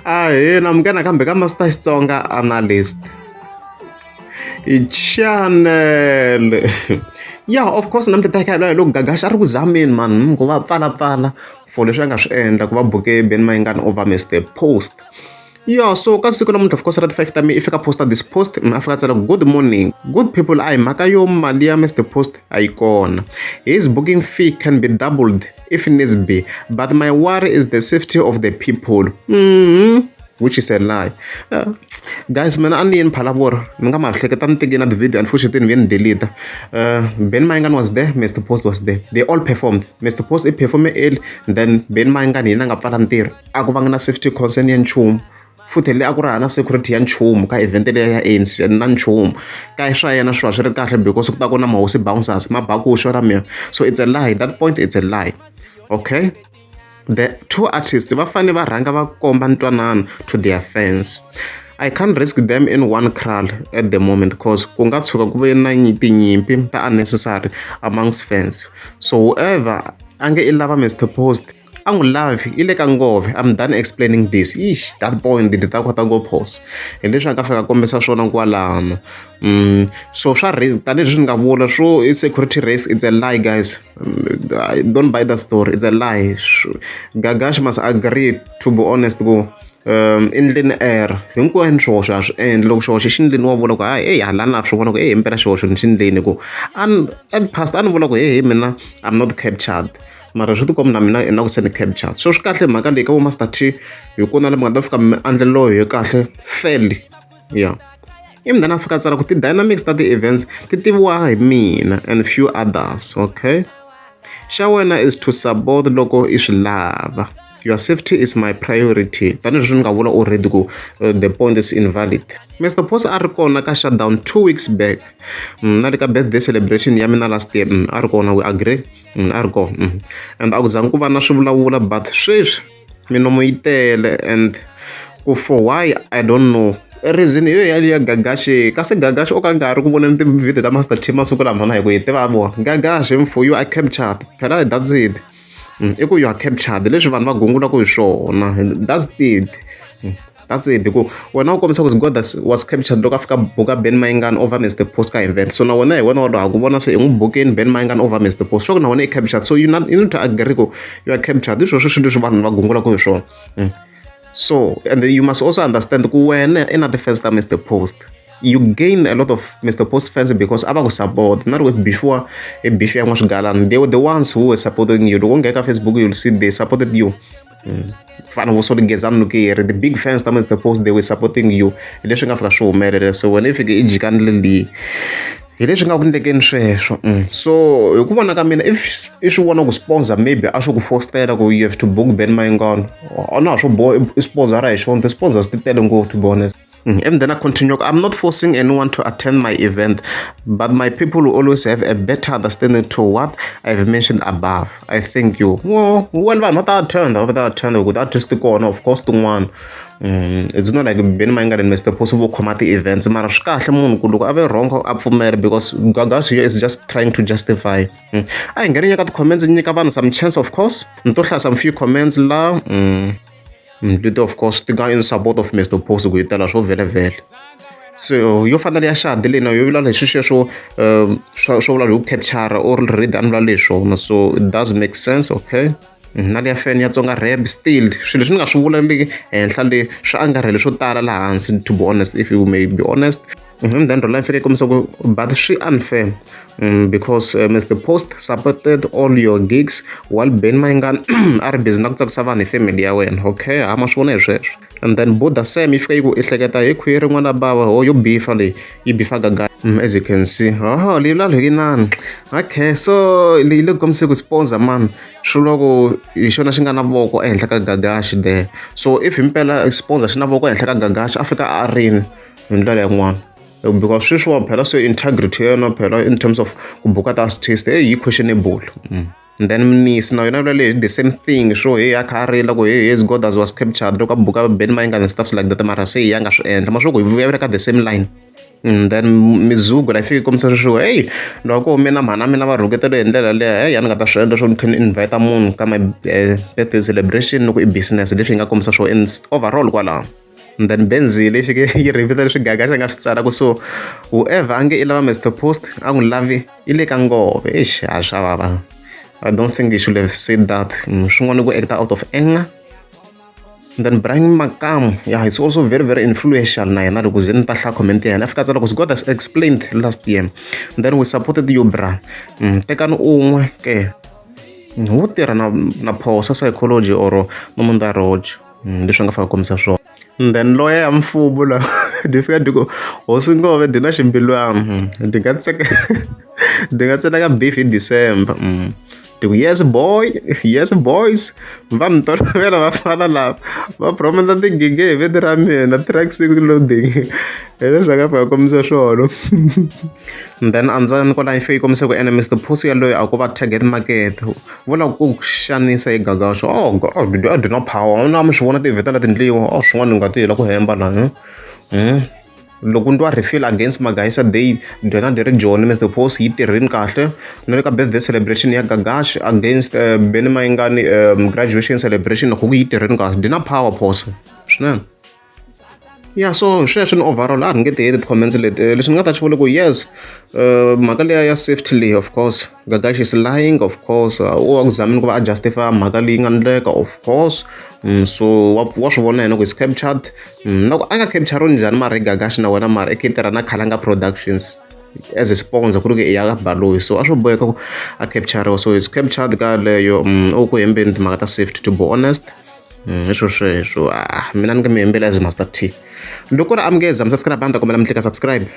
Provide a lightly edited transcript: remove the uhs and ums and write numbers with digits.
Ahee, namukela nakambe ka Master Xitsonga Analyst channel. Ya of course na mi ta hi loko Gagash a ri ku zameni mani ku va pfalapfala for leswi a nga swi endla ku va buke Benny Mayengani over Mister Post. Ya so ka siku namuntlha of course ra ti-five ta May i fika posta this post a fika a tsala good morning good people a hi mhaka yo mali ya Mister Post a yi kona his booking fee can be doubled if needs be but my worry is the safety of the people which is a lie. Guys mina a ni yeni Phalaborwa mi nga ma hleketa ni teke na ti-video unfortunately ni vuye ni delete. Benny Mayengani was there, Mister Post was there, they all performed. Mister Post i performe early then Benny Mayengani hi yena a nga pfala ntirho. A ku vanga na safety concern ya nchumu futhi le a ku ri hava na security ya nchumu ka event leya ya A_N_C na nchumu ka swa yena swi va swi ri kahle because ku ta ku na mahosi bouncers ma ba ku xo mina so it's a lie that point, it's a lie. Okay, the two artists va fanele va rhanga va komba ntwanano to their fans. I can't risk them in one kraal at the moment cause ku nga tshuka ku ve na tinyimpi ta unnecessary amongst fans. So whoever a nge i lava Mister Post a n'wi lavi i le ka ngove. I'm done explaining this. Ish, that point ni ta kota ngo pause hi leswi a nga fika kombisa swona kwalano. So swa risk tanihileswi ni nga vula swo i security risk, it's a lie guys. Don't buy that story, it's a lie. Gagash must agree to be honest ku i ndleni error hinkwenu swihoxo ha swi endli loko xihoxo xi ndleni wa vula ku hayi eyi hala na swi vona ku eyi himpela xihoxo ni xi ndleni ku a at past a ni vula ku hehe mina I'm not captured mara swi tikomba na mina na ku se ni captured. So swi kahle mhaka leyi ka vo Master T hi kona la mi nga ta fika mi andlelo hi kahle fairly ya ivi then a fika a tsala ku ti-dynamics ta ti-events ti tiviwa hi mina and few others. Okay, xa wena is to support loko i swi lava. Your safety is my priority tanihileswi ni nga vula already ku the point is invalid. Mr Post a ri kona ka shutdown 2 weeks back na le ka birthday celebration ya mina last year a ri kona. We agree, a ri kona and a ku zangi ku va na swivulavula but sweswi minomo yi tele and ku for why I don't know reason yo yaliya Gagashi kasi Gagashi o ka nga ri ku voneni ti-video ta Master T masiku lama na hi ku hi tiva vona Gagashi for you are captured phela, that's it. I ku you are captured leswi vanhu va gungulaka hi swona, that's it. That's it ku wena u kombisa ku God was captured loko a fika buka Ben Mayengani over Mr Post ka event so na wena hi wena wa ha ku vona se i n'wi bukeni Ben Mayengani over Mr Post sure na wena i captured so you, not, you need to agree ku you are captured. I swona swilo leswi vanhu va gungulaka hi swona. So and you must also understand ku wena i na ti-fans ta Mr Post. You gain a lot of Mr Post fans because a va ku support not with before a beef ya n'wa-Swigalani. They were the ones who were supporting you. Loko u nghena ka Facebook, you'll see they supported you. Fana vo so Gezani Nukeri, the big fans ta Mr Post, they were supporting you. Hi leswi nga fika swi humelela so wena i fike i jikanile leyi hi leswi nga ku ndlekeni sweswo. So hi ku vona ka mina if i swi vona ku sponsor maybe a swi ku fostela ku you have to book Ben Mayengani a na ha swo boha i sponsor hi xona ti-sponsors ti tele ngopfu to be honest. And then I continue, I'm not forcing anyone to attend my event, but my people will always have a better understanding to what I've mentioned above. I thank you. Well, vanhu va ta attend, va ta attend ku ti-artist kona of course tin'wana. It's not like Benny Mayengani and Mr Post vo khoma ti-events mara swi kahle munhu ku loko a ve wrong a pfumela because Gagashi here is just trying to justify. A hi ngheni nyika ti-comments nyika vanhu some chance of course. Ni to hlaya some few comments la. Leti of course ti nga in support of Mr Post ku yi tela swo vhele so yo fana ya xadi leyi na yo vula leswi sweswo swo vula hi ku capture or already a ni vula leswona so it does make sense. Okay, na liya fan ya Tsonga rap still swilo leswi ni nga swi vula le henhla le swi angarhele swo tala laha hansi to be honest, if you may be honest. And then Roland fike kombisa ku but swi unfair because Mr Post supported all your gigs while Ben Mayengani a ri busy na ku tsakisa vanhu hi family ya wena. Okay, ha ma swi vona hi sweswo. And then Buddha Sam yi fika yi ku i hleketa hi khwiri n'wana bava ho yo bifa leyi yi bifa Gaga. As you can see, oh leyi vula hi inani. Okay, so leyi le ku kombise ku sponsor man swi vula ku hi xona xi nga na voko ehenhla ka Gagashi there. So if himpela sponsor xi na voko ehenhla ka Gagashi a fika a rini hi ndlela yin'wana because sweswiwa phela se integrity ya yena phela in terms of ku buka ti-artist hey yi questionable. And then Mnisi na yona vula leyi the same thing swo hey a kha a rila ku hey his God was captured loko a buka Ben Mayengani and stuff like that mara se hi ya nga swi endla ma swo ku hi vuya ka the same line. Then Mizugu la yi fike yi kombisa sweswo heyi loko ku mina mhana mina va rhuketele hi ndlela leyi heyi a ni nga ta swi endla swo ni tlhela ni invite munhu ka my birthday celebration loko i business leswi yi nga kombisa swona in overall kwalaho. And then Benzile yi fike yi repeat-a leswi Gagash a nga swi tsala ku so whoever a nge i lava Mister Post a n'wi lavi i le ka ngove eish a swa vava. I don't think you should have said that. Swin'wana ku act out of anger. And then Brian Makamu, yeah, he's also very, very influential na yena loko ze ni ta hlaya comment ya yena a fika a tsala ku God has explained last year. And then we supported you bra. Tekani un'we ke wo tirha na na Phosa psychology or Nomanda Roach leswi a nga fika kombisa swona. And then lawyer ya mfumo la dyi fika dyi ku hosi ngove dyi na ximbilwana dyi nga tseka dyi nga tseleka beef hi December. Ti ku yes boy, yes boys va ni tolovela vafana lava va promota tigigi hi vito ra mina track six loading hi leswi va nga fika kombisa swona. Then andzeni kwalaho yi fike yi kombisa ku ene Mister Post yaloye a ko va target market vo lava ku ku xanisa hi Gagash oh God a dyi na power a mi swi vona ti-event leti endliwa oh swin'wana ni nga ti hela ku hemba la . Loko ni twa refill against Magaisa Day dyona dyi ri joni Mister Post yi tirhini kahle na le ka birthday celebration ya Gagash against Benny Mayengani graduation celebration loko ku yi tirhini kahle dyi na power Phosa swinene. Ya so sweswo ni overall a ni nge ti heti ti-comments leti leswi ni nga ta swi vula ku yes mhaka liya ya safety leyi of course Gagash is lying of course u va ku zameni ku va a justify mhaka leyi nga ndleka of course so wa wa swi vona yena ku is captured. Na ku a nga capture-riwi njhani mara hi Gagash na wena mara i kha i tirha na Khalanga Productions as a sponsor ku ri ku i ya ka Baloyi so a swo boheka ku a capture-riwa so is captured ka yaleyo u ku hembeni timhaka ta safety to be honest hi swo sweswo mina ni nga mi hembeli as Master T. Loko ku ri a mi nge za mi subscribe a ni ta kombela mi tlika subscribe.